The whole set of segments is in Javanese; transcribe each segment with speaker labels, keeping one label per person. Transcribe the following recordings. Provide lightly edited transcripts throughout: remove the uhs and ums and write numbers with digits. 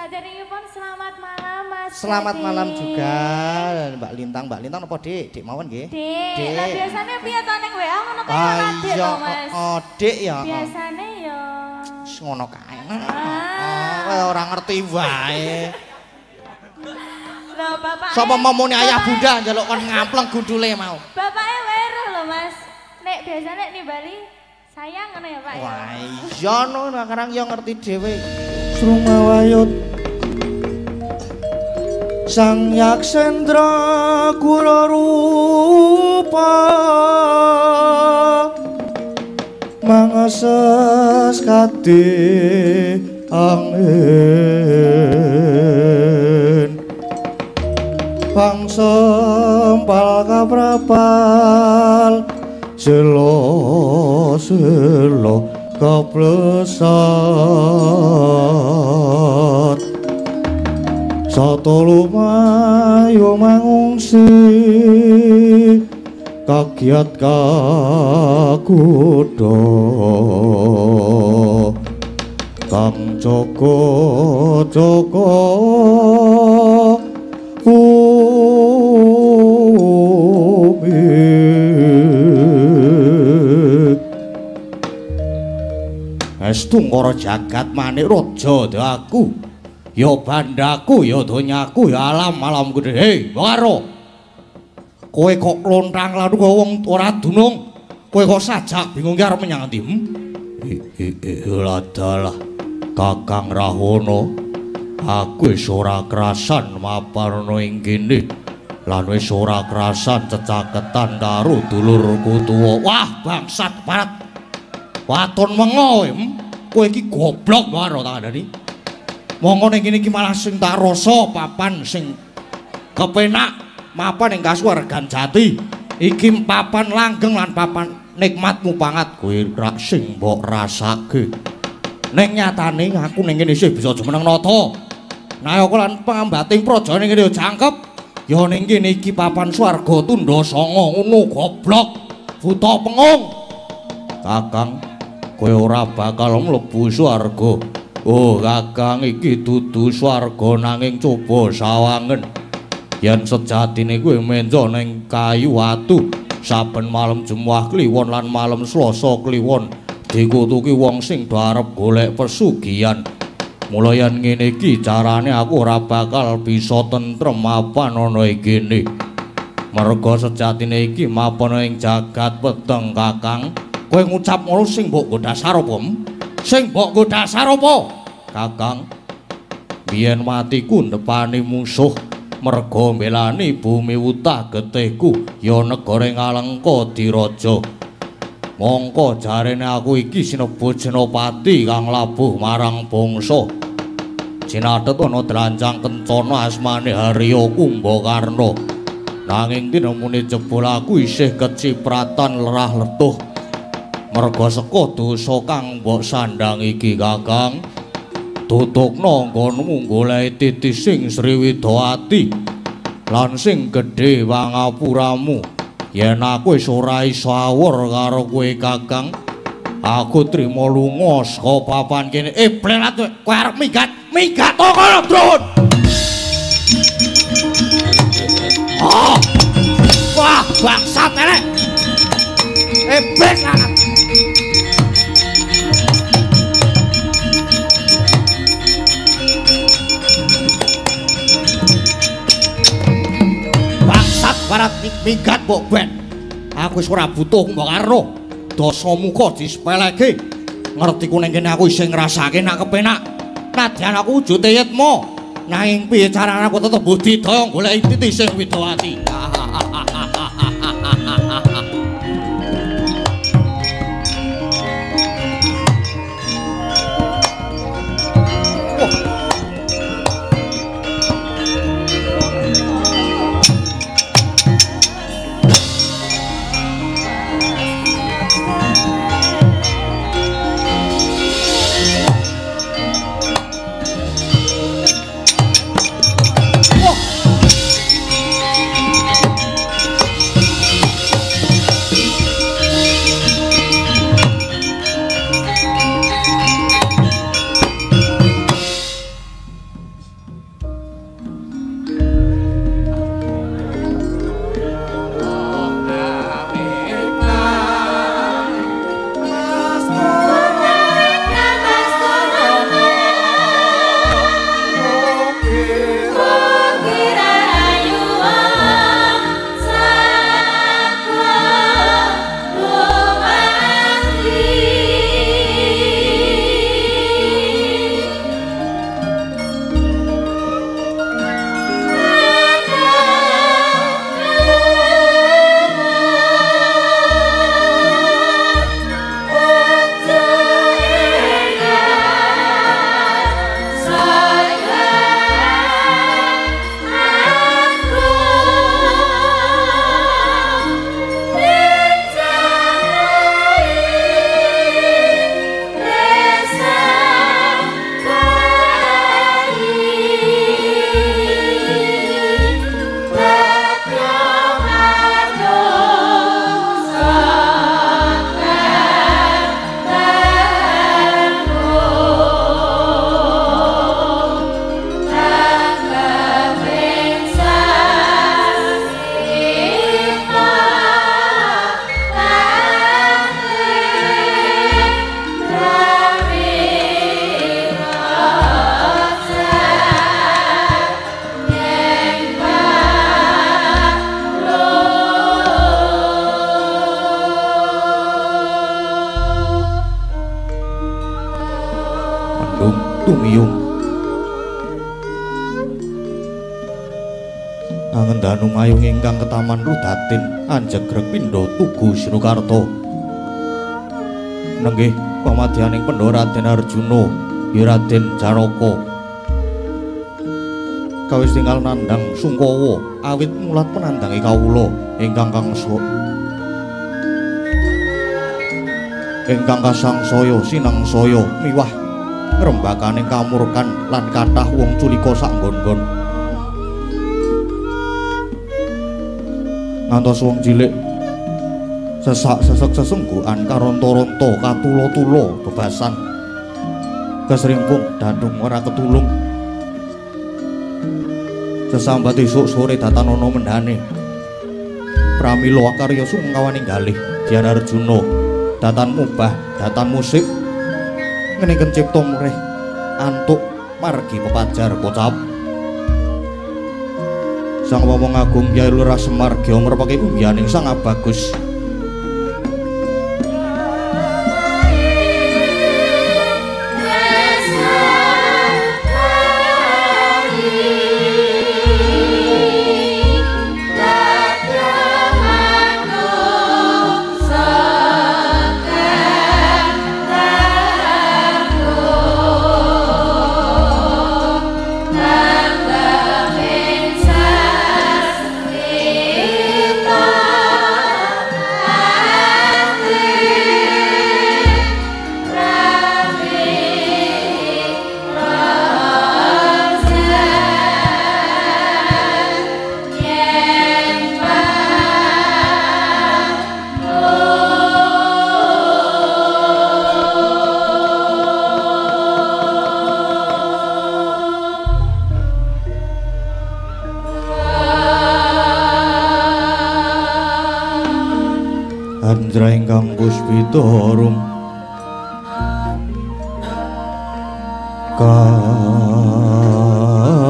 Speaker 1: Saderengipun selamat malam Mas.
Speaker 2: Selamat malam juga Mbak Lintang. Mbak Lintang napa Dik? Dik mawon nggih.
Speaker 1: Dik. Lah biasane piye to ning WA ngono kae ora Dik to Mas.
Speaker 2: Oh, Dik ya.
Speaker 1: Biasane ya
Speaker 2: ngono kae. Oh, ora ngerti wae.
Speaker 1: Lho bapak.
Speaker 2: Sapa momone ayah bunda njaluk kon ngampleng gundule mau.
Speaker 1: Bapake weruh lho Mas. Nek biasane nimbali sayang ngono ya Pak ya.
Speaker 2: Wah iya no sekarang ya ngerti dhewe.
Speaker 3: Srumawayut Sang Yaksendra kula rupa mangases kate angin pangsempal kaprapal selo selo kaplesat satu lumayu mangungsi kagiat kakuda kang joko joko bumi.
Speaker 2: Estu ngara jagat manik raja aku ya bandaku ya donyaku ya alam alam gede. Hei Bokaro, kowe kok lontang lalu wong ora dunung, kowe kok sajak bingung ki arep menyang endi?
Speaker 3: Ladalah Kakang Rahwana, aku wis ora krasan mapan ing kene lan wis ora krasan cecaketan karo dulurku tuwa.
Speaker 2: Wah bangsat barat, waton mengo kowe. Kowe iki goblok Bokaro tak kandhani. Mongko ning kene iki malah sing tak rasa papan sing kepenak, mapan ing kasuwargan jati. Iki papan langgeng lan papan nikmatmu pangat
Speaker 3: kowe rak sing mbok rasake.
Speaker 2: Ning nyatane aku ning kene isih bisa jumeneng nata. Nayaka lan pangambating praja ning kene ya jangkep. Ya ning kene iki papan swarga tundha sanga ngono goblok. Buta pengung.
Speaker 3: Kakang, kowe ora bakal mlebu swarga. Oh Kakang, iki dudu swarga nanging coba sawangen. Yen sejatine kowe menjo ning kayu watu saben malam Jumat Kliwon lan malam Selasa Kliwon dikutuki wong sing do arep golek pesugihan. Mula yen ngene iki carane aku ora bakal bisa tentrem mapan ana ing kene. Merga sejatine iki mapan ing jagat peteng Kakang.
Speaker 2: Kowe ngucap ngono sing mbok nggo dasar apa? Sing mbok nggo dasar apa?
Speaker 3: Kakang, biyen matiku ndepani musuh merga mbelani bumi wutah getihku ya negara Ngalengka diraja. Mongko jarene aku iki sinebut Senopati kang labuh marang bangsa. Jinathet ana drancang kencana asmane Harya Kumbakarna. Nanging tinemune jebul aku isih kecipratan lerah letuh. Merga seka dosa kang mbok sandhang iki Kakang. Tutukna nggonmu goleki titi sing Sriwidawati lan sing gedhe pangapuramu. Yen aku wis ora iso awur karo kowe Kakang, aku trima lunga saka papan kene.
Speaker 2: Blelat kowe arep minggat, minggat to kono, Drun. Oh. Wah, bangsat elek. Iblis lanang. Barat minggat mbok ben. Aku wis ora butuh mbok karo. Dasa muka disepeleke. Ngerti ku ning kene aku isih ngrasake nak kepenak. Nadyan aku wujude yetma. Nanging piye carane aku tetep budidaya goleki titi sing widowati. Wah. Angendanu mayung ingkang ketaman rudatin anjegreg pindha tugu Sinukarta. Nenggih pamadyaning Pandhawa Raden Arjuna ya Raden Janaka. Kawis tinggal nandhang sungkawa awit mulat penandhange kawula ingkang kangsa ingkang kasangsaya sinangsaya miwah ngrembakaning kamurkan lan kathah wong culika saenggon-nggon. Ngantos wong cilik sesak-sesek sesenggukan karonta-ronta katula-tula bebasan kesrimpung dadung ora ketulung. Sesambat esuk sore datan ana mendhane pramila akarya sungkawaning galih Dian Arjuna datan mubah datan musik ngeningken cipta mrih antuk margi pepajar kocap. Sang Wong Agung Kyai Lurah Semar gya ngrepake umbiyaning Sang Abagus. Andra ingkang puspita rum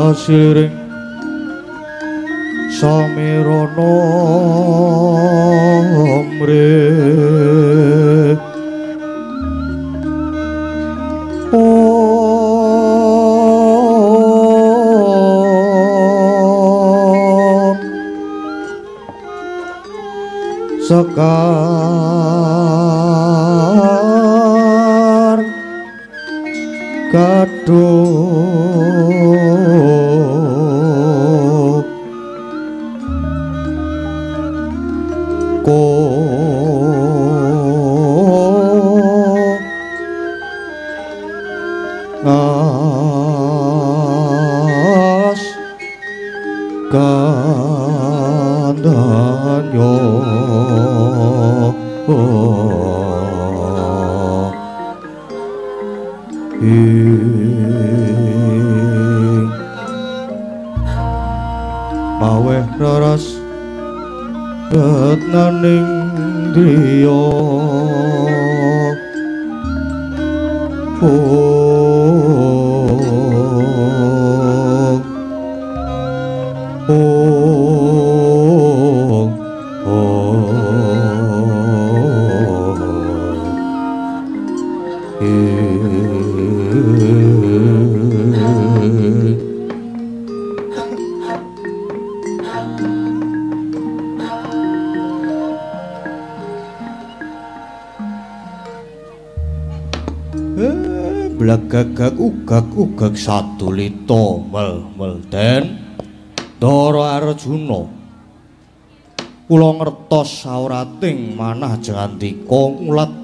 Speaker 2: kasiring samirana mrih sekar kaduk ko ngas kandanyo. Ing maweh raras retnaning driya Blagagak ugak ugak sadulita mel mel den Ndara Arjuna kula ngertos saurating manah jangandika ngulat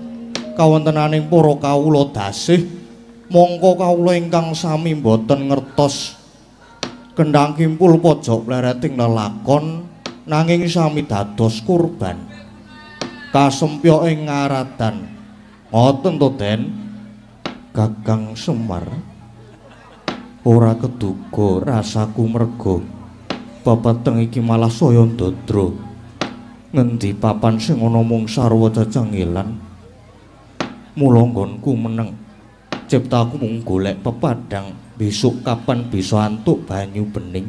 Speaker 2: kawontenaning para kawula dasih mongko kawula ingkang sami boten ngertos kendhang kimpul pojok plereting lelakon nanging sami dados kurban kasempyok ing ngaradan. Ngoten to Den Kakang Semar? Ora keduga rasaku merga pepeteng iki malah saya ndadra. Ngendi papan sing ana mung sarwa cecengilan. Mula nggonku meneng. Ciptaku mung golek pepadang besok kapan bisa antuk banyu bening.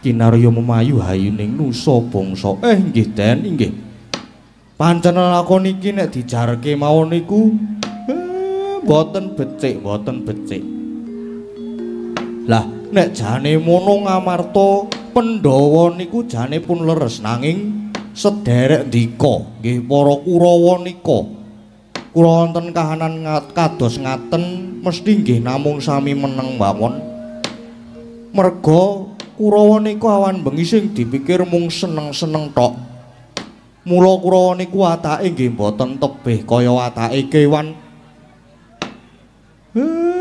Speaker 2: Kinarya memayu hayuning nusa bangsa. Nggih Den, inggih. Pancen lakon iki nek dijarke mawon niku mboten becik, mboten becik. Lah nek jane mono ngamarta Pandhawa niku jane pun leres nanging sederek ndika nggih para Kurawa nika. Kula wonten kahanan kados ngaten mesti nggih namung sami meneng mawon. Merga Kurawa niku awan bengi sing dipikir mung seneng-seneng tok. Mula Kurawa niku watake nggih mboten tebih kaya watake kewan.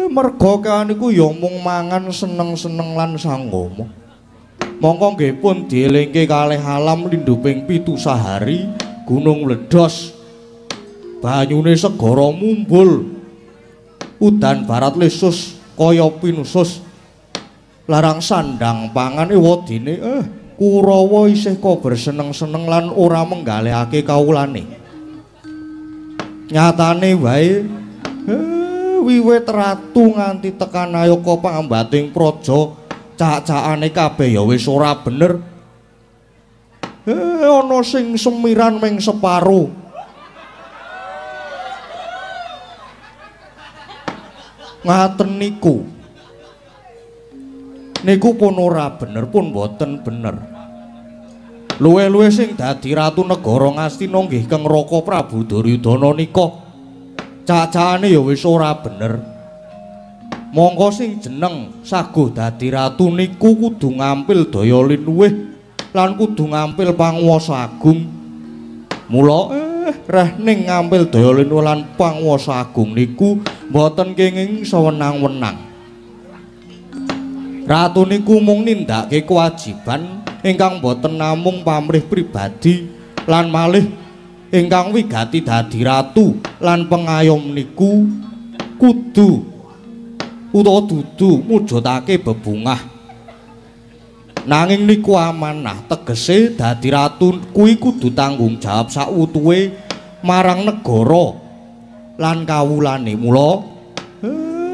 Speaker 2: Merga kewan niku ya mung mangan seneng-seneng lan sanggama. Mongko nggih pun dielingke kalih alam lindhuping 7 sahari, gunung mledos, banyune segara mumbul, udan barat lesus kaya pinusus, larang sandang pangan ewadene Kurawa isih kober seneng-seneng lan ora menggalihake kawulane. Nyatane wae wiwit ratu nganti tekan nayaka pangambating praja, cak-cakane kabeh ya wis ora bener. Ana sing semiran ming separo. Ngaten niku. Niku pun ora bener, pun boten bener. Luwih-luwih sing dadi ratu negara Ngastina nggih Keng Raka Prabu Duryudana nika. Cak-cakane ya wis ora bener. Mongko sing jeneng saguh dadi ratu niku kudu ngampil daya linuwih lan kudu ngampil panguwasa agung. Mula reh ning ngampil daya linuwih lan panguwasa agung niku mboten kenging sewenang-wenang. Ratu niku mung nindakake kewajiban ingkang boten namung pamrih pribadi lan malih ingkang wigati dadi ratu lan pengayom niku kudu utawa dudu mujudake bebungah. Nanging niku amanah, tegese dadi ratu kuwi kudu tanggung jawab sakwutuhe marang negara lan kawulane. Mula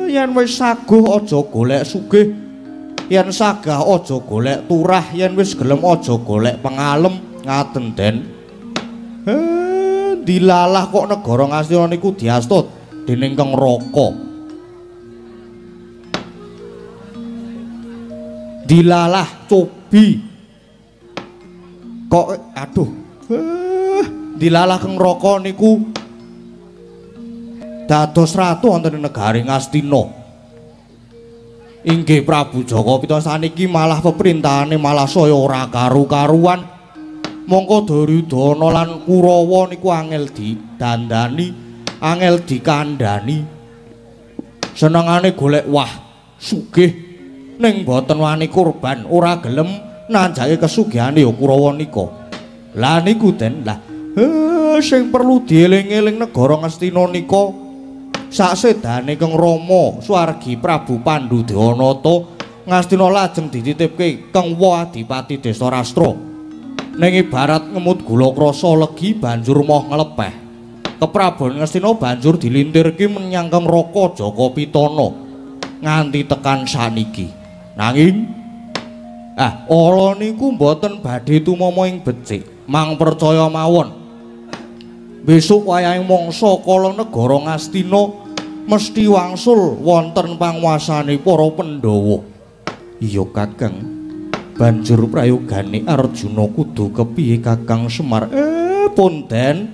Speaker 2: yen wis saguh aja golek sugih, yen sagah aja golek turah, yen wis gelem aja golek pengalem. Ngaten Den. Dilalah kok negara Ngastina niku diasta dening Keng Raka. Dilalah cobi kok aduh dilalah Keng Raka niku dados ratu wonten negari Ngastina. Inggih Prabu Jaka Pitana saniki malah peperintahane malah saya ora karu-karuan. Mongko Duryudana lan Kurawa niku angel didandani, angel dikandani. Senengane golek wah sugih ning boten wani kurban, ora gelem nanjake kesugihane ya Kurawa nika. Lah niku Den, lah sing perlu dieling-eling negara Ngastina nika saksedane Keng Rama swargi Prabu Pandu Dewanata Ngastina lajeng dititipke Keng Wa Adipati Destarastra. Ning ibarat ngemut gula krasa legi banjur moh nglepeh. Keprabon Ngastina banjur dilintirke menyang Keng Raka Jaka Pitana nganti tekan saniki. Nanging ala niku mboten badhe tumama ing becik, mang percaya mawon. Besok wayahe mangsa kala negara Ngastina mesti wangsul wonten panguasane para Pandhawa. Iya Kakang. Banjur prayogane Arjuna kudu kepiye Kakang Semar? Pun Den,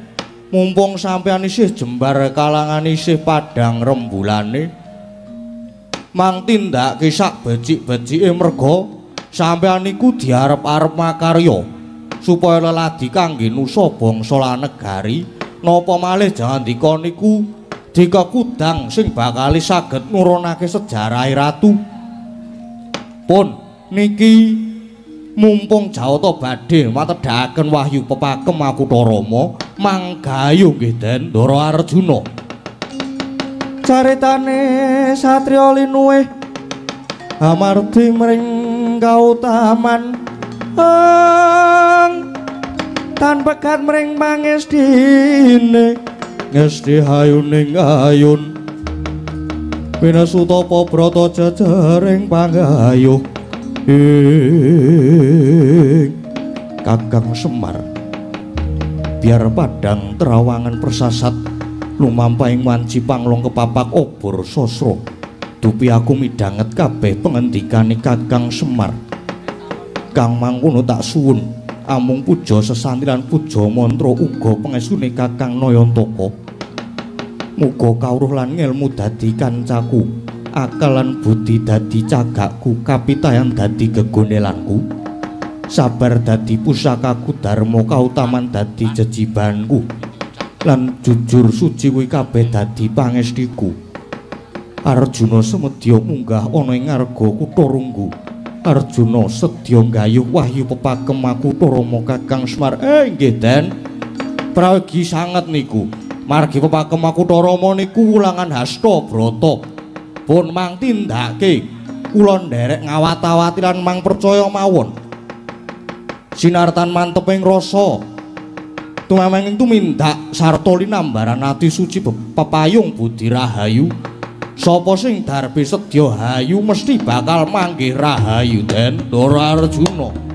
Speaker 2: mumpung sampeyan isih jembar kalangan isih padhang rembulane, mang tindake sak becik-becike merga sampeyan niku diarep-arep makarya supaya leladi kangge nusa bangsa lan negari. Napa malih jandika niku dikekudang sing bakal saged nurunake sejarahe ratu. Pun niki mumpung Jawata badhe matedhakaken wahyu pepakem Makutharama, manggayu nggih Den Ndara Arjuna. Caritane satriya linuwih amardi mring kautaman tan pegat mring pangestine ngesti hayuning ayun winasutapa brata jejering panggayuh ing Kakang Semar. Biar padang terawangan persasat lumampahing wanci panglong kepapak obor sosro, dupi aku midhanget kabeh pengendikane Kakang Semar. Kang mangkono tak suwun amung puja sesanti lan puja mantra uga pangestune Kakang Nayantaka. Muga kawruh lan ngelmu dadi kancaku, akal lan budi dadi cagakku, kapitayan dadi gegonelanku, sabar dadi pusakaku, dharma kautaman dadi jejibanku, lan jujur suci kuwi kabeh dadi pangestiku. Arjuna semedya munggah ana ing ngarga kutha Runggu. Arjuna sedya nggayuh wahyu pepakem Makutha Rama Kakang Semar. Nggih Den. Prayogi sanget niku. Margi pepakem Makutha Rama niku wulangan hasta brata. Pun mang tindake kula nderek ngawat-awati lan mang percaya mawon. Sinartan mantep ing rasa. Tumameng tumindak sarta linambaran ati suci pepayung budi rahayu. Sapa sing darbe sedya hayu mesti bakal manggih rahayu Den Ndara Arjuna.
Speaker 1: Oh,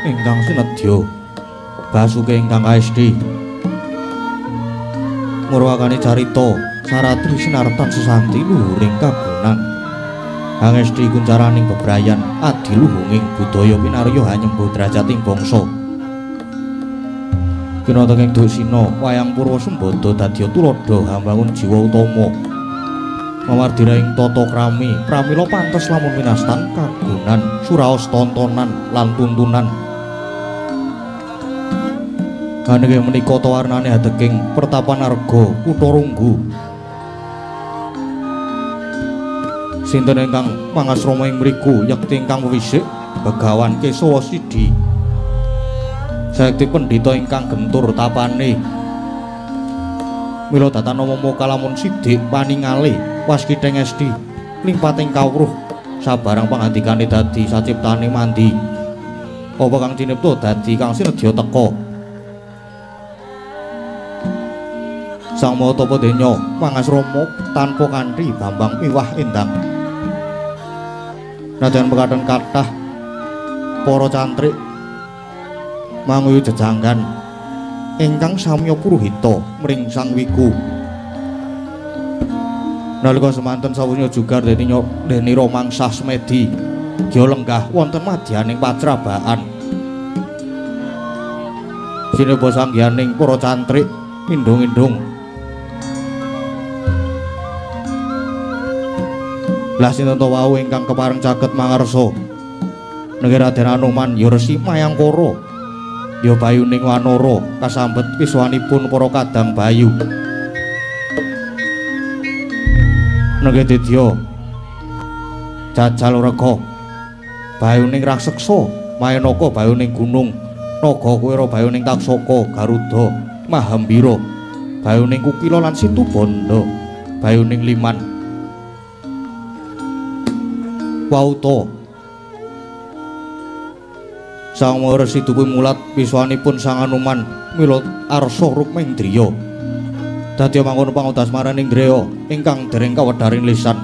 Speaker 3: ingkang sinedya Basuke ingkang kaesti murwakane carita saratri sinartan sesanti luhuring kagunan angesti kuncaraning bebrayan adiluhunging budaya kinarya hanyembuh derajating bangsa. Kinateng ing Duksina wayang purwa sembada dadya tuladha hambangun jiwa utama mamardi ing tata krami pramila pantes lamun minastan kagunan suraos tontonan lan tuntunan. Kanengge menika tawarnane adeking pertapan arga kutha Runggu. Sinten ingkang mangasrama ing mriku yekti ingkang wisik Begawan Kesawa Sidi. Sayekti pendhita ingkang gentur tapane. Mila datana momo kalamun sidik paningale waskitheng esti limpating kawruh sabarang pangandikane dadi saciptane mandi. Apa kang cinipta dadi kang sinedya teka. Sang Maha Tapa Denya mangasrama tanpa kanthi bambang miwah endang. Nadyan pekaten kathah para cantrik manguyu jejanggan ingkang samya puruhita mring Sang Wiku. Nalika semanten sawusnya jugar denira mangsah semedi gya lenggah wonten madyaning pacrabaan. Sineba sanggihaning para cantrik indung-indung. Lah sinten to wau ingkang kepareng caket mangarsa nengge Raden Anoman ya Resi Mayangkara ya bayuning wanara kasambet piswanipun para kadang bayu. Nengge didya jajal rega bayuning raseksa Mayanaka bayuning gunung Naga Kuwera bayuning Taksaka Garuda Mahambira bayuning Kukila lan Situbanda bayuning Liman Wauta. Sang Maha Resi dupi mulat piswanipun Sang Anoman mila arsa rukmendriya dadi mangkono pangodasmaraning ndreya ingkang dereng kawedharing lisan.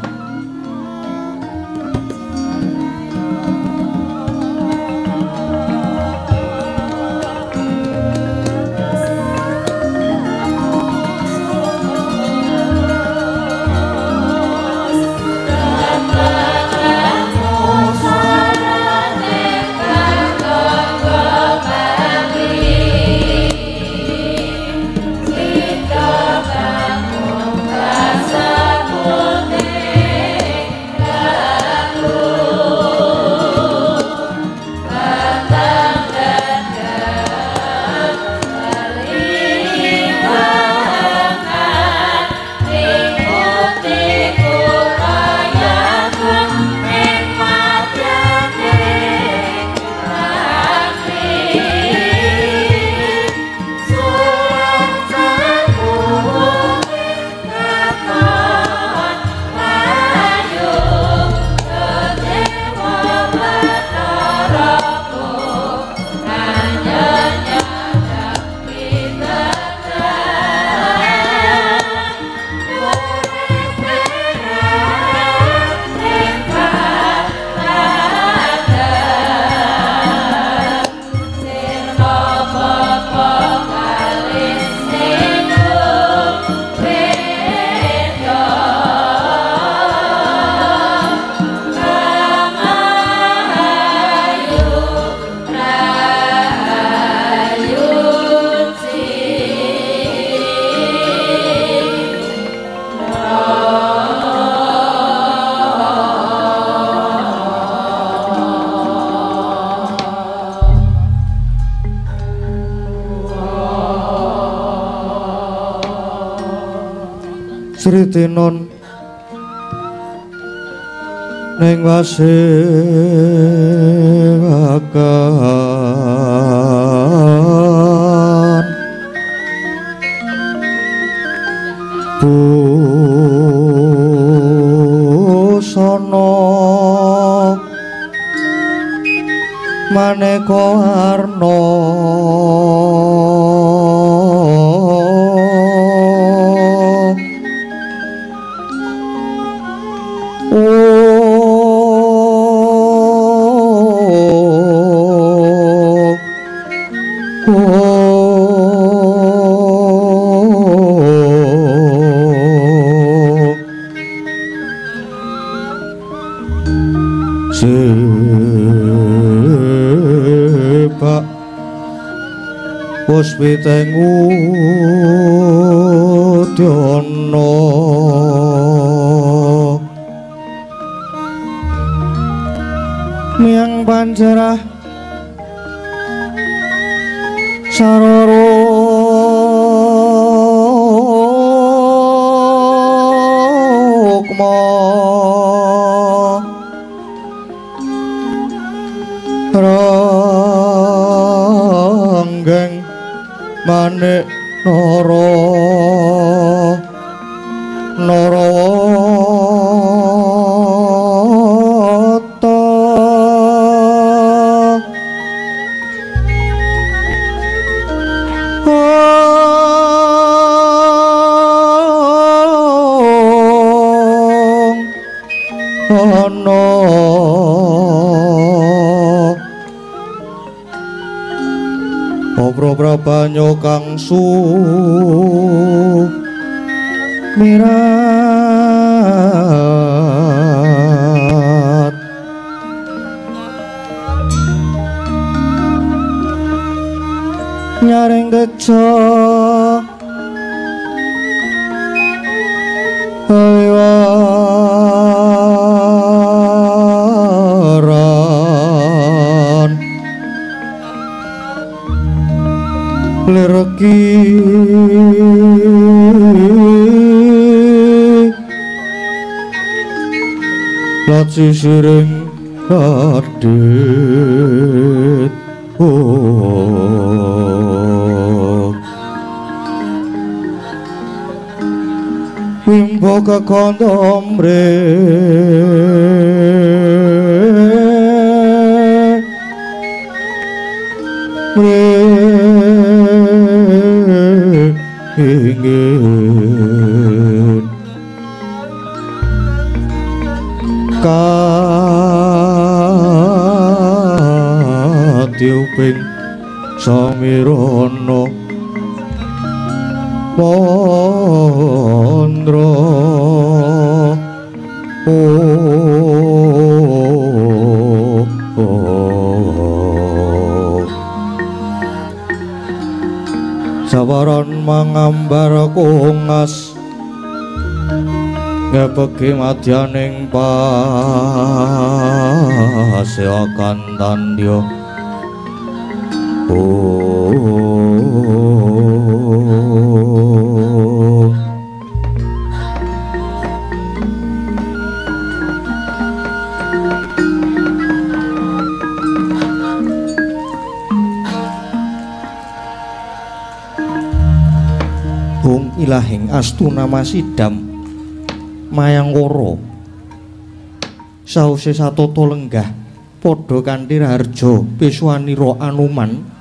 Speaker 3: Sritinon ning wasiwakan busana maneka warna
Speaker 2: Puspiteng Udyana miang pancerah saroro rukma ranggeng manik nara narawata ana Obro-brabanyo kang sumirat nyaring teja liwaran lireki laci siring adit oh wimbo kekondo mre ingin katiuping samirana pandra sawaran mangambar kongas ngepeki madyaning paseakan tandya Hung ilahing astuna masidam mayangkara sause satata lenggah padha kanthi raharja piswanira Anuman.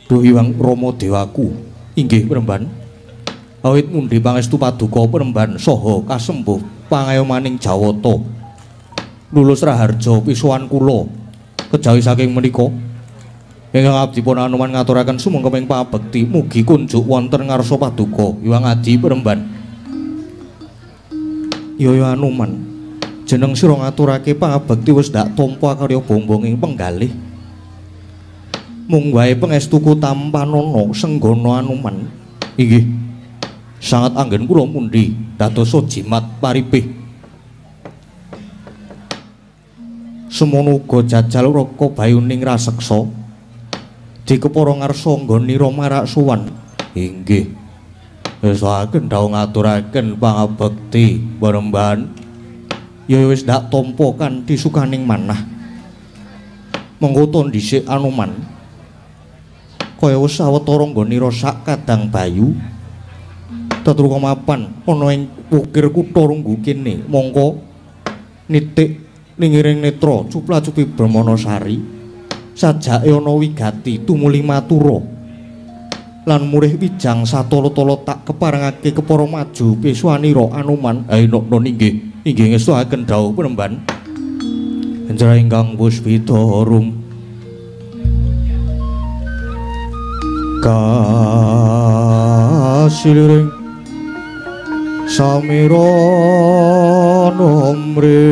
Speaker 2: Duh Hyang Rama Dewaku inggih Premban, awit mundhi pangestu paduka Premban saha kasembuh pangayomaning Jawata lulus raharja pisuwan kula kejawi saking menika ingkang abdi pun Anuman ngaturaken sumangkeming pabekti mugi kunjuk wonten ngarsa paduka Hyang Adi Premban. Yaya Anuman, jeneng sira ngaturake pangabekti wis ndak tampa karya bombong ing penggalih. Mung wae pangestuku tampanana senggana Anuman. Inggih. Sangat anggen kula mundhi dadosa jimat paripih. Semono uga jajal Raka Bayuning raseksa dikepara ngarsa nggonira marak suwan. Inggih. Wis aken dawuh ngaturaken pangabekti Premban. Ya wis ndak tampa kanthi sukaning manah. Monggo to dhisik Anuman. Kaya wis sawetara nggonira sak kadang bayu tetruka mapan ana ing wukir kutha runggu kene mongko nitik ningiring netra cupla-cupi Brahmanasari sajake ana wigati tumuli matura lan murih wijang satala-tala tak keparengake kepara maju piswanira Anuman. Ainokno inggih inggih ngestuaken dawuh Premban. Njra ingkang puspita rum kasiliring samira nomre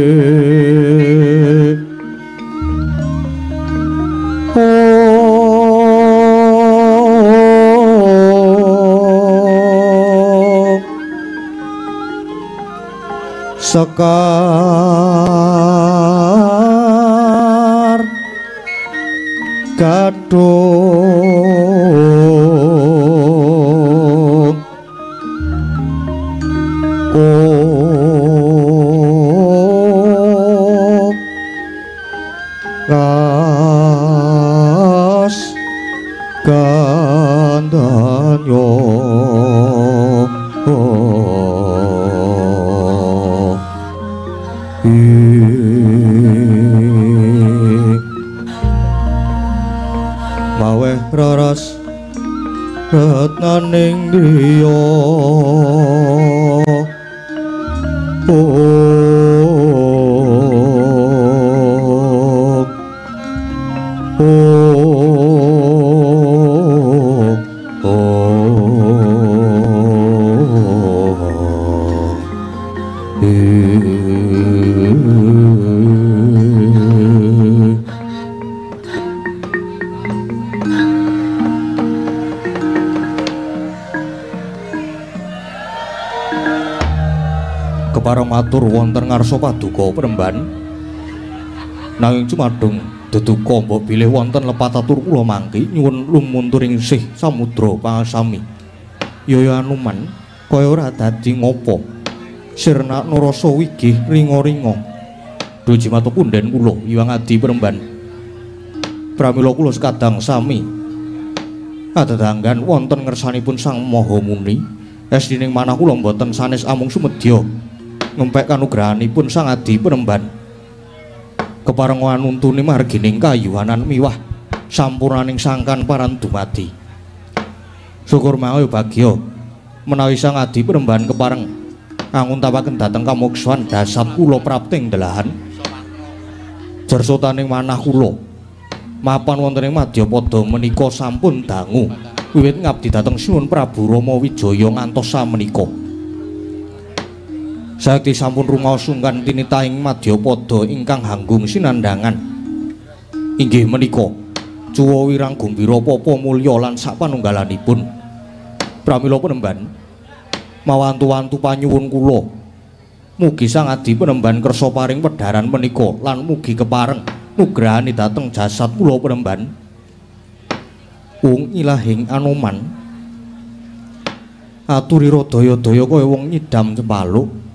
Speaker 2: Sekar Gadung Kas Gandanyo Maweh raras retnaning driya Kepareng matur wonten ngarsa paduka Premban. Nanging cumadung deduka mbok bilih wonten lepat atur kula mangki nyuwun lumunturing sih samudra pangasami. Yaya Anuman kaya ora dadi ngopo. Sirna rasa wigih ringa-ringa. Duh jimat punden kula Hyang Adi Premban. Pramila kula sekadang sami adadanggan wonten ngersanipun Sang Maha Muni. Esdining manah kula mboten sanes amung sumedya ngempek kanugrahanipun Sang Adi Premban. Kepareng anuntuni margining kayuhanan miwah sampurnaning sangkan paran dumadi. Syukur mawe bagya menawi Sang Adi Premban kepareng anguntapaken dhateng kamuksan dasat kula prapting delahan. Jersutaning manah kula mapan wonten ing madyapada menika sampun dangu wiwit ngabdi dhateng Sinuwun Prabu Rama Wijaya ngantos samenika. Saiki sampun rumaos sungkan tinitahing madyapada ingkang hanggung sinandhangan. Inggih menika cuwa wirang gumbira papa mulya lan sapanunggalanipun. Pramila Penemban mawantu-wantu panyuwun kula mugi Sang Adi Penemban kersa paring wedharan menika lan mugi kepareng nugrahani dhateng jasad kula Penemban. Ung ilahing Anoman aturira daya-daya kaya wong nyidam cempaluk.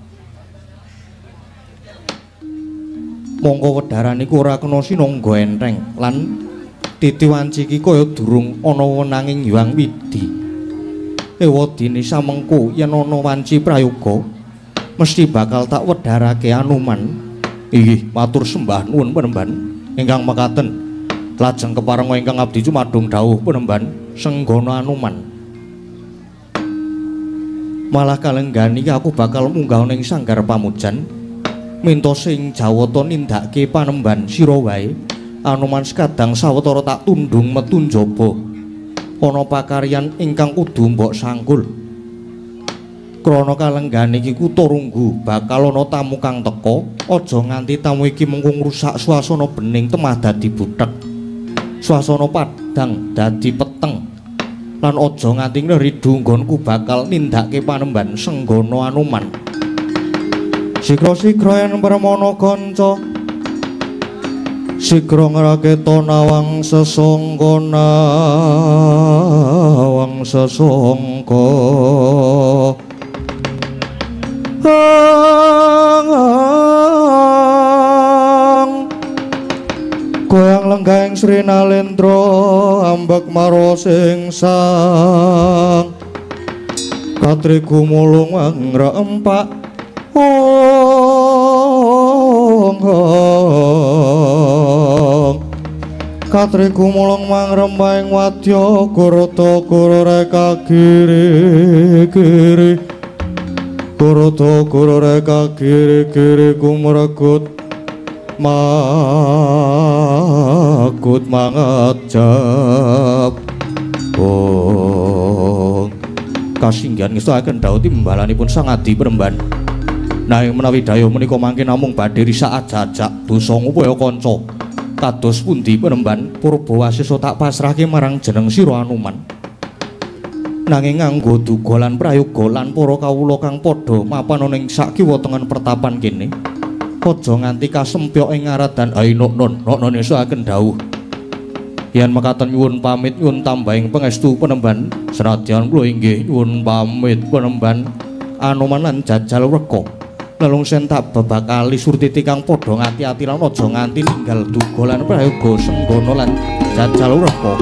Speaker 2: Mongko wedharan iku ora kena sinangga entheng lan titi wanci iki kaya durung ana wenanging Hyang Widi. Ewadene samengko yen ana wanci prayoga mesti bakal tak wedharake Anoman. Inggih matur sembah nuwun Penemban ingkang mekaten. Lajeng keparenga ingkang abdi cumadung dawuh Penemban senggana Anoman. Malah kalenggan iki aku bakal munggah ning sanggar pamujan minta sing jawata nindakake panemban sira wae. Anoman sekadang sawetara tak tundung metu njaba. Ana pakaryan ingkang kudu mbok sangkul. Krana kalenggan iki kutha runggu bakal ana tamu kang teka, aja nganti tamu iki mengko ngrusak swasana bening temah dadi buthek. Swasana padhang dadi peteng. Lan aja nganti nglidu nggonku bakal nindakake panemban senggana Anoman. Sigra-sigra yen permana kanca sigra ngraketa nawang sesangka nawang sesangka. Goyang lenggahing Sri Nalendra ambek marwa sing sang katri gumulung ngrempak katri gumulung mangrempahing wadya gurata gurureka kiri kiri gurata gurureka kiri kiri kumregut makut mangajab. Oh kasinggihan ngestokaken dawuh timbalanipun Sang Adi Premban. Nanging menawi dayuh menika mangke namung badhe risak ajak-ajak dosa ngupaya kanca. Kados pundi Penemban purba wasesa tak pasrahke marang jeneng sira Anoman. Nanging nganggo duga lan prayoga lan para kawula kang padha mapan ana ing sak kiwa tengen pertapan kene. Aja nganti kasempyok ing ngaradan ainuk nun nokno nesuaken dawuh. Yen mekaten nyuwun pamit nyuwun tambahing pangestu penemban senadyan kula inggih nyuwun pamit penemban Anoman lan jajal wreka. Lelungsen tak bebakali Surtiti kang padha ngati-ati lan aja nganti ninggal duga lan prayoga Senggana lan jajal wreka.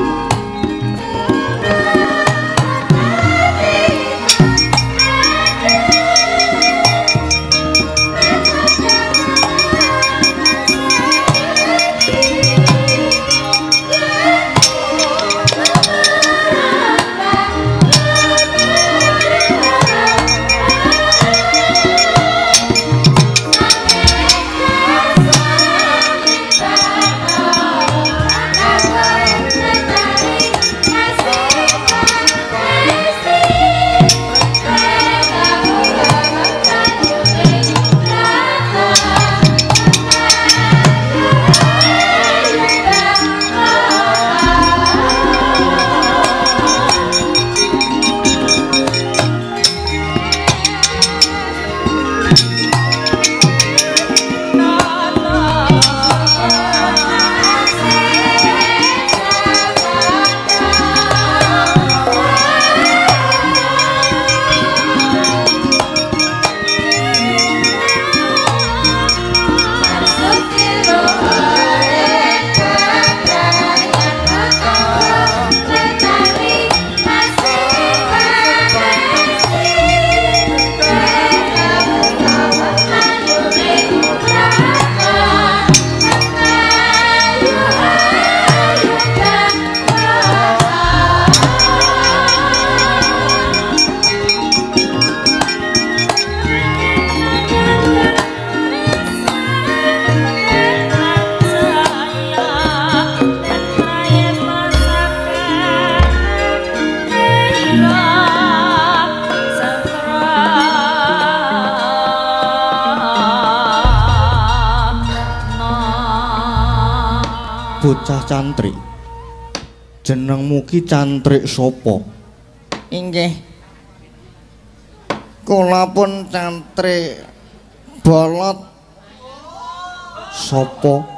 Speaker 2: Bocah cantrik. Jenengmu ki cantrik sapa?
Speaker 4: Inggih. Kula pun cantrik bolot.
Speaker 2: Sapa?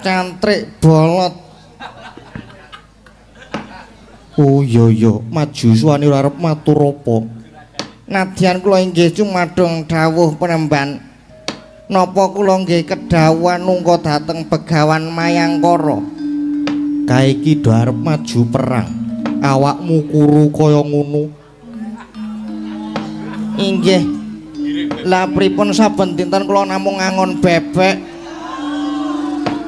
Speaker 4: Cantrik bolot.
Speaker 2: Oh iya iya, maju suwane ora arep matur apa.
Speaker 4: Nadyan kula inggih cumadung dawuh penemban. Napa kula nggih kedhawuhan nungka dhateng Begawan Mayangkara?
Speaker 2: Kae iki do arep maju perang. Awakmu kuru kaya ngono.
Speaker 4: Inggih. Lah pripun saben dinten kula namung ngangon bebek.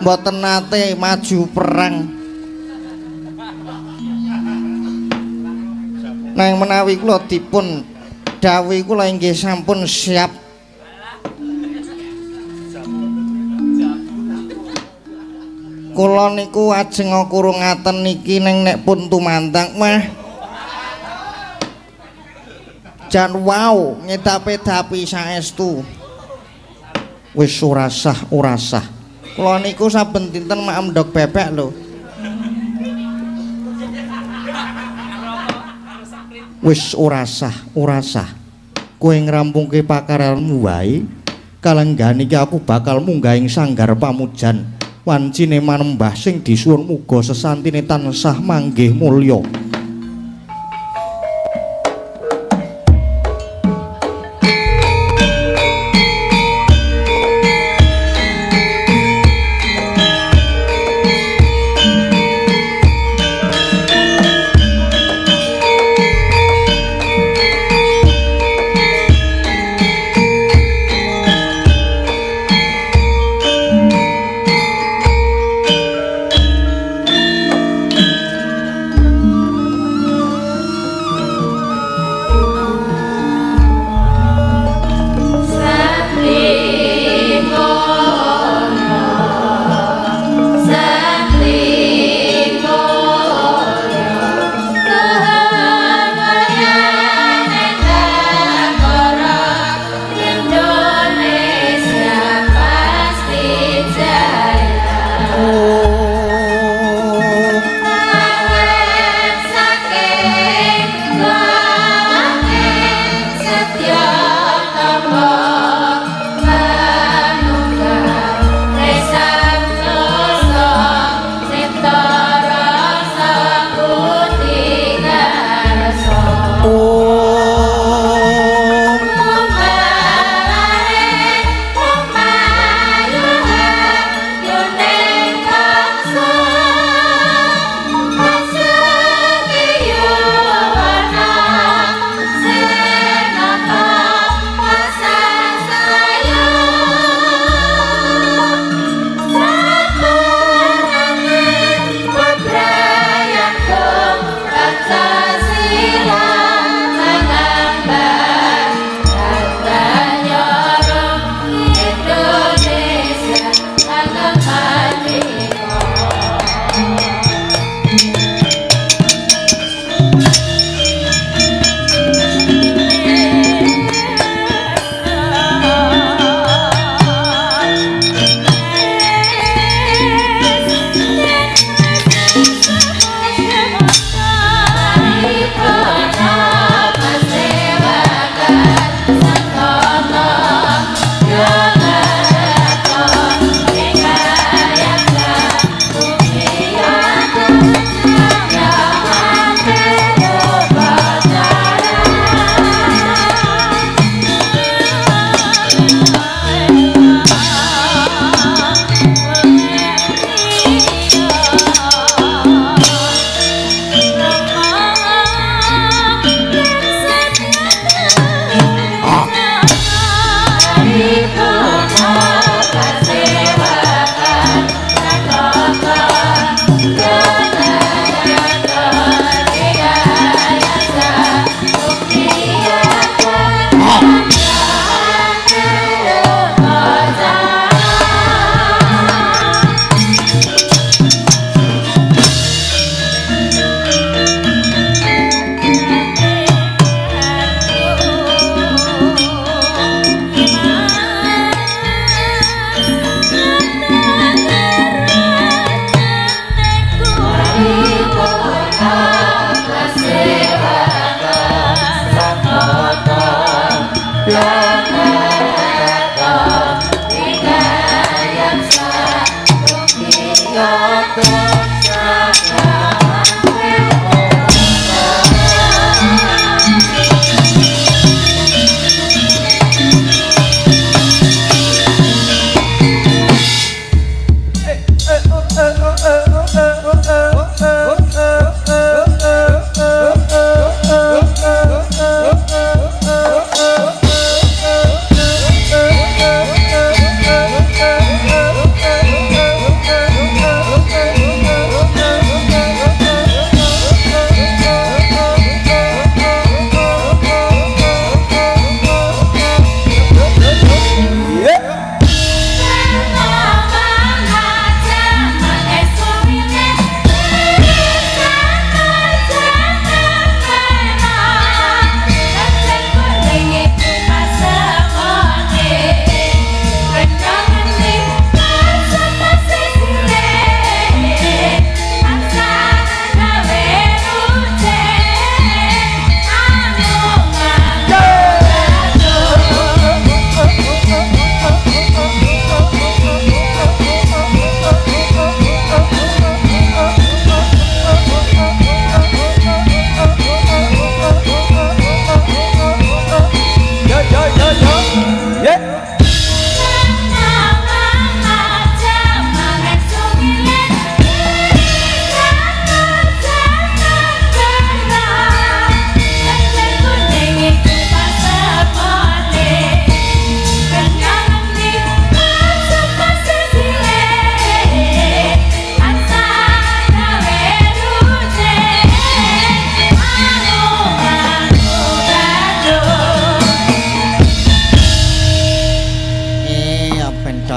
Speaker 4: Mboten nate maju perang. Nanging menawi kula dipun dawuhi kula inggih sampun siap. Kula niku ajeng kurungaten niki ning nek pun tumandang mah jan wow ngedapi-dapi saestu.
Speaker 2: Wis ora sah, ora sah.
Speaker 4: Kula niku saben dinten maem ndog bebek lho.
Speaker 2: Wis ora sah, ora sah. Kowe ngrampungke pakaranmu wae. Kalenggan iki aku bakal munggah ing sanggar pamujan. Wancine manembah sing disuwun muga sesantine tansah manggih mulya.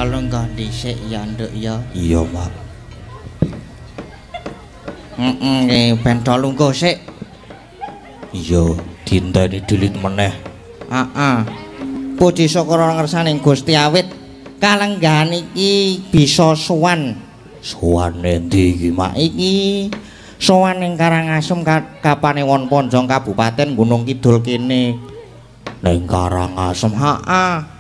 Speaker 4: Ya lenggah dhisik ya, Nduk ya.
Speaker 3: Iya, Mak.
Speaker 4: Heeh, ben do lungguh sik.
Speaker 3: Iya, dinteni dilit meneh.
Speaker 4: Heeh. Puji syukur ngersaning Gusti awit kalenggahan iki bisa sowan.
Speaker 3: Sowan endi iki, Mak?
Speaker 4: Iki sowan ning Karangasem Kapanewon Ponjong Kabupaten Gunung Kidul kene.
Speaker 3: Ning Karangasem.
Speaker 4: Heeh.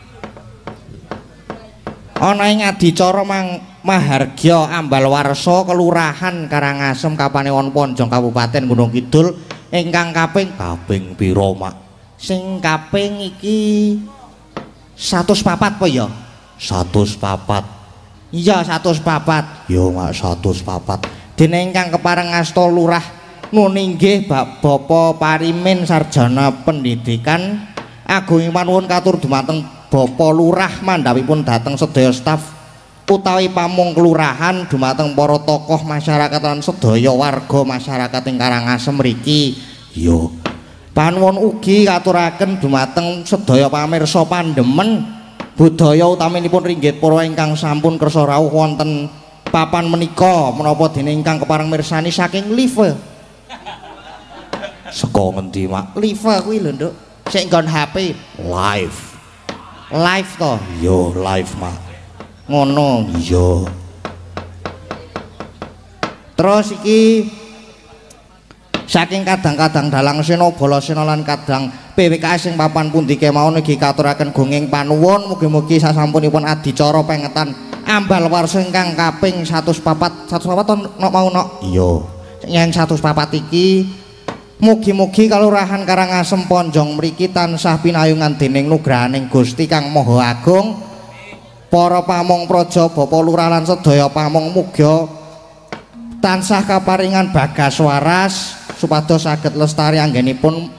Speaker 4: Ana ing adicara Mahargya Ambal Warsa Kelurahan Karangasem Kapanewon Ponjong Kabupaten Gunung Kidul ingkang kaping
Speaker 3: kaping pira, Mak?
Speaker 4: Sing kaping iki 104 apa ya?
Speaker 3: 104.
Speaker 4: Iya, 104.
Speaker 3: Ya, Mak, 104.
Speaker 4: Dene ingkang kepareng asta lurah nuninggih Bapak Parimin Sarjana Pendidikan agung panuwun katur dumateng Bapak Lurah mandhapipun dhateng sedaya staf utawi pamong kelurahan dumateng para tokoh masyarakat lan sedaya warga masyarakat ing Karangasem mriki.
Speaker 3: Iya.
Speaker 4: Panuwun ugi katuraken dumateng sedaya pamirsa pandemen budaya utaminipun ringgit purwa ingkang sampun kersa rawuh wonten papan menika menapa dene ingkang kepareng mirsani saking live.
Speaker 3: Saka ngendi, Mak?
Speaker 4: Live kuwi lho, Nduk. Sik nggon HP
Speaker 3: live.
Speaker 4: Live to?
Speaker 3: Iya, live, Mak.
Speaker 4: Ngono.
Speaker 3: Iya.
Speaker 4: Terus iki saking kadang-kadang dalang sena balasena lan kadang PWKS sing papan pundi kemawon ugi katuraken gonging panuwun mugi-mugi sasampunipun adicara pengetan Ambal Warsa ingkang kaping 104 104 nok mau nok.
Speaker 3: Iya.
Speaker 4: Yang 104 iki mugi-mugi Kalurahan Karangasem Ponjong mriki tansah pinayungan dening nugrahaning Gusti Kang Maha Agung. Para pamong praja, Bapak Lurah lan sedaya pamong muga tansah kaparingan bagas waras supados saged lestari anggenipun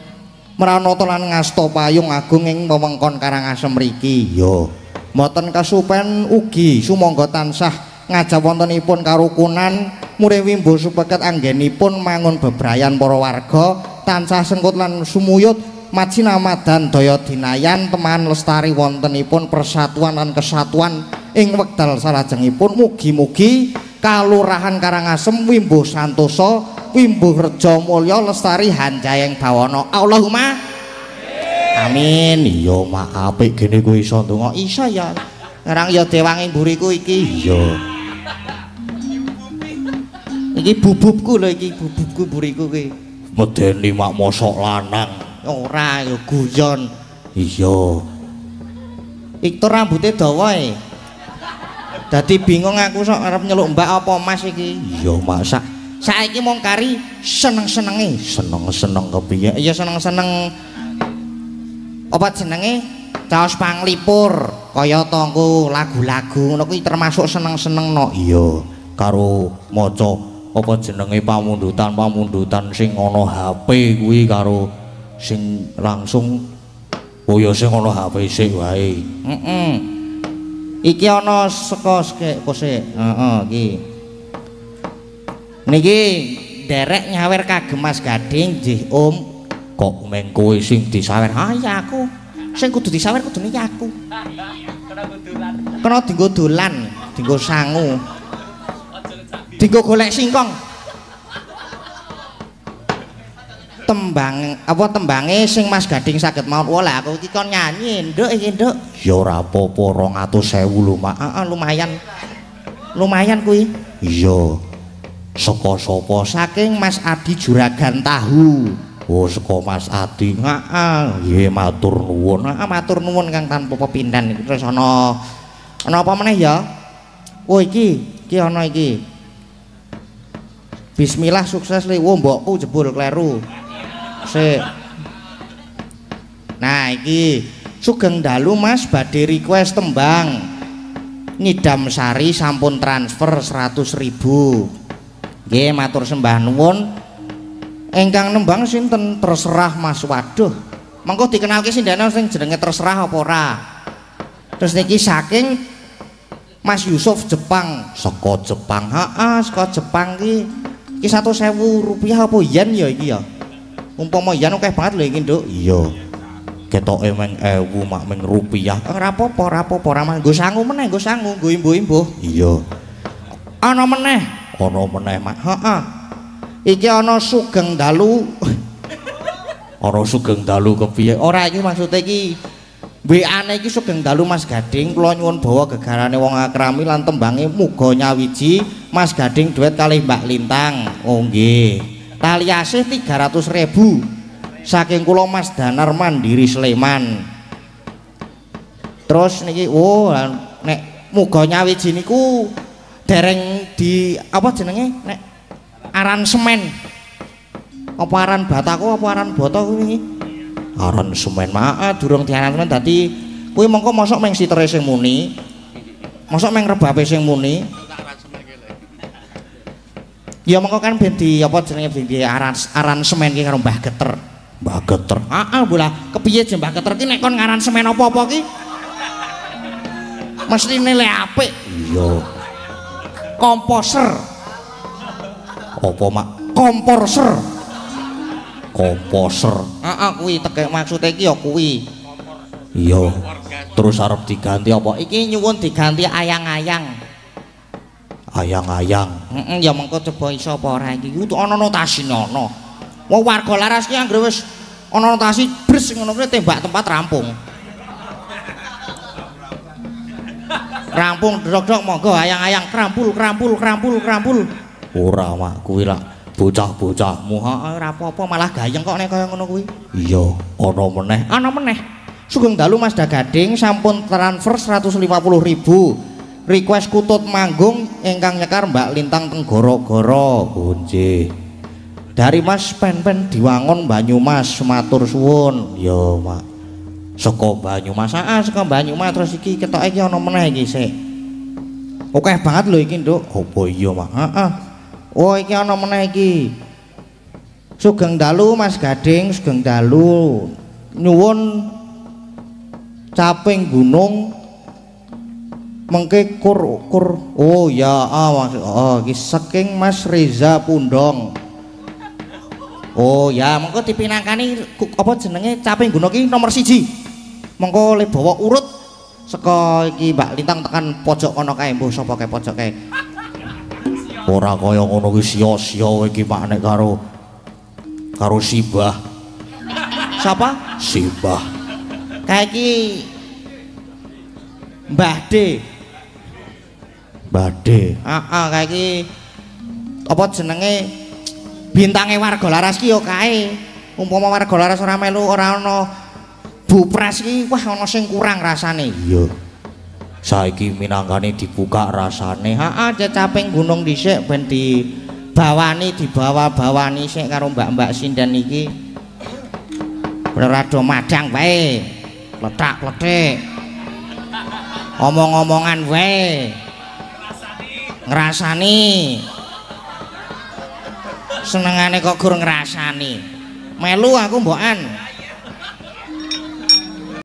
Speaker 4: mranata lan ngasta payung agung ing wewengkon Karangasem mriki.
Speaker 3: Iya.
Speaker 4: Mboten kasupen ugi sumangga tansah ngajap wontenipun karukunan murih wimbo supeket anggenipun mangun bebrayan para warga tansah sengkut lan sumuyut majinamadan daya dinayan teman lestari wontenipun persatuan lan kesatuan ing wekdal salajengipun. Mugi-mugi Kalurahan Karangasem wimbo santosa wimbo reja mulya lestari hanjayeng bawana. Allahumma amin.
Speaker 3: Iya, Mak, apik gene kowe iso ndonga.
Speaker 4: Iso ya. Ngarang ya dewangi mburiku iki.
Speaker 3: Iya.
Speaker 4: Iki bububku lho iki, bububku mburiku kuwi.
Speaker 3: Medeni Mak mosok lanang.
Speaker 4: Ora ya guyon.
Speaker 3: Iya.
Speaker 4: Iktor rambute dawa e. Dadi bingung aku sok arep nyeluk Mbak apa Mas iki.
Speaker 3: Iya, Mak.
Speaker 4: Saiki mung kari seneng-senenge.
Speaker 3: Seneng-seneng kepiye?
Speaker 4: Iya seneng-seneng. Apa jenenge? Caos panglipur kaya tangku lagu-lagu ngono kuwi termasuk seneng-seneng no.
Speaker 3: Iya, karo maca apa jenenge pamundutan-pamundutan sing ana HP kuwi karo sing langsung oh ya sing ana HP sik wae.
Speaker 4: Heeh. Iki ana saka sik kose. Heeh iki. Niki nderek nyawer kagem Mas Gading nggih Om.
Speaker 3: Kok meng kowe sing disawer?
Speaker 4: Ha iya aku. Sing kudu disawer kudune ya aku. Kena dinggo dolan, dinggo sangu. Dinggo golek singkong. Tembang apa tembange sing Mas Gading saged mawon. Wah lah aku iki kon nyanyi, Nduk iki, Nduk.
Speaker 3: Ya ora apa-apa 200.000 lho, Mak.
Speaker 4: Heeh, lumayan. Lumayan kuwi.
Speaker 3: Iya. Saka sapa?
Speaker 4: Saking Mas Adi Juragan Tahu.
Speaker 3: Oh, saka Mas Adi.
Speaker 4: Heeh.
Speaker 3: Nggih, matur nuwun.
Speaker 4: Heeh, matur nuwun Kang tanpa pepindhan iki. Terus ana ana apa meneh ya? Oh iki, iki ana iki. Bismillah sukses le. Wo mbokku jebul kleru. Sik. Nah, iki sugeng dalu Mas badhe request tembang. Nyidam Sari sampun transfer 100.000. Nggih, matur sembah nuwun. Ingkang nembang sinten? Terserah Mas. Waduh. Mengko dikenalke sindene sing jenenge terserah apa ora. Terus niki saking Mas Yusuf Jepang.
Speaker 3: Saka Jepang.
Speaker 4: Heeh, saka Jepang ki. Iki 100.000 rupiah apa yen ya iki ya? Umpama yen akeh banget lho iki, Nduk.
Speaker 3: Iya. Ketoke meng 1000 mak meng rupiah.
Speaker 4: Ora apa-apa, ora apa-apa, ora nggo sangu meneh, nggo sangu, nggo imbuh-imbuh.
Speaker 3: Iya.
Speaker 4: Ana meneh,
Speaker 3: ana meneh mak.
Speaker 4: Heeh. Iki ana sugeng dalu.
Speaker 3: Ana sugeng dalu kepiye?
Speaker 4: Ora iki maksude iki WA-ne iki sugeng dalu Mas Gading, kula nyuwun bawa gegarane wong akrami lan tembange muga nyawiji Mas Gading duet kalih Mbak Lintang. Oh nggih. Tali asih 300.000 saking kula Mas Danar Mandiri Sleman. Terus niki oh nek muga nyawiji niku dereng di apa jenenge nek aransemen. Apa aran batako apa aran boto kuwi iki? Aran semen mak durung diaransemen dadi kuwi mengko mosok meng sitere sing muni. Mosok meng rebabe sing muni. Ya mengko kan ben di apa jenenge ben di aransemen ki karo Mbah Geter.
Speaker 3: Mbah Geter.
Speaker 4: Heeh, bolah kepiye je Mbah Geter ki nek kon ngaransemen apa-apa ki mesti nilai apik.
Speaker 3: Iya.
Speaker 4: Komposer.
Speaker 3: Apa mak?
Speaker 4: Komporser.
Speaker 3: Komposer.
Speaker 4: Heeh kuwi tekek maksude iki ya kuwi.
Speaker 3: Iya. Terus arep diganti apa?
Speaker 4: Iki nyuwun diganti ayang-ayang.
Speaker 3: Ayang-ayang.
Speaker 4: Heeh ya mengko coba iso apa ora iki. Kudu ana notasine ana. Wong warga laras ki anggere wis ana notasi bres ngono kuwi tembak tempat rampung. Rampung dok-dok monggo ayang-ayang krampul krampul krampul krampul.
Speaker 3: Ora mak kuwi lak bocah-bocahmu.
Speaker 4: Heeh ora apa-apa malah gayeng kok nek kaya ngono kuwi.
Speaker 3: Iya, ana meneh.
Speaker 4: Ana meneh. Sugeng dalu Mas Dagading sampun transfer 150.000. Request kutut manggung ingkang nyekar Mbak Lintang teng Goro-goro.
Speaker 3: Oh nggih.
Speaker 4: Dari Mas Pen-pen Diwangun Banyumas matur suwun.
Speaker 3: Ya mak.
Speaker 4: Saka Banyumas. Heeh, saka Banyumas terus iki ketoke iki ana meneh iki sik. Akeh banget lho iki, Nduk.
Speaker 3: Apa iya mak?
Speaker 4: Heeh. Oh iki ana meneh iki. Sugeng dalu Mas Gading, sugeng dalu. Nyuwun caping gunung mengke kur kur. Oh ya, oh iki saking Mas Reza Pundong. Oh ya, mengko dipinangkani apa jenenge caping gunung iki nomor 1. Mengko le bawa urut saka iki Mbak Lintang tekan pojok kono kae, mbuh sapa kae pojok kae.
Speaker 3: Ora kaya ngono kuwi sia-sia kowe iki mak nek karo karo Simbah.
Speaker 4: Sapa?
Speaker 3: Simbah.
Speaker 4: Kae iki Mbah D.
Speaker 3: Mbah D.
Speaker 4: Heeh, kae iki apa jenenge bintange warga laras ki ya kae. Umpama warga laras ora melu ora ana bupres ki wah ana sing kurang rasane.
Speaker 3: Iya. Saiki minangkane dibuka rasane.
Speaker 4: Heeh, cecaping gunung dhisik ben dibawani, dibawa-bawani sik karo mbak-mbak sinden iki. Bener ado madang wae. Lethak-lethik. Omong-omongan wae. Ngrasani. Senengane kok gur ngrasani. Melu aku mbokan.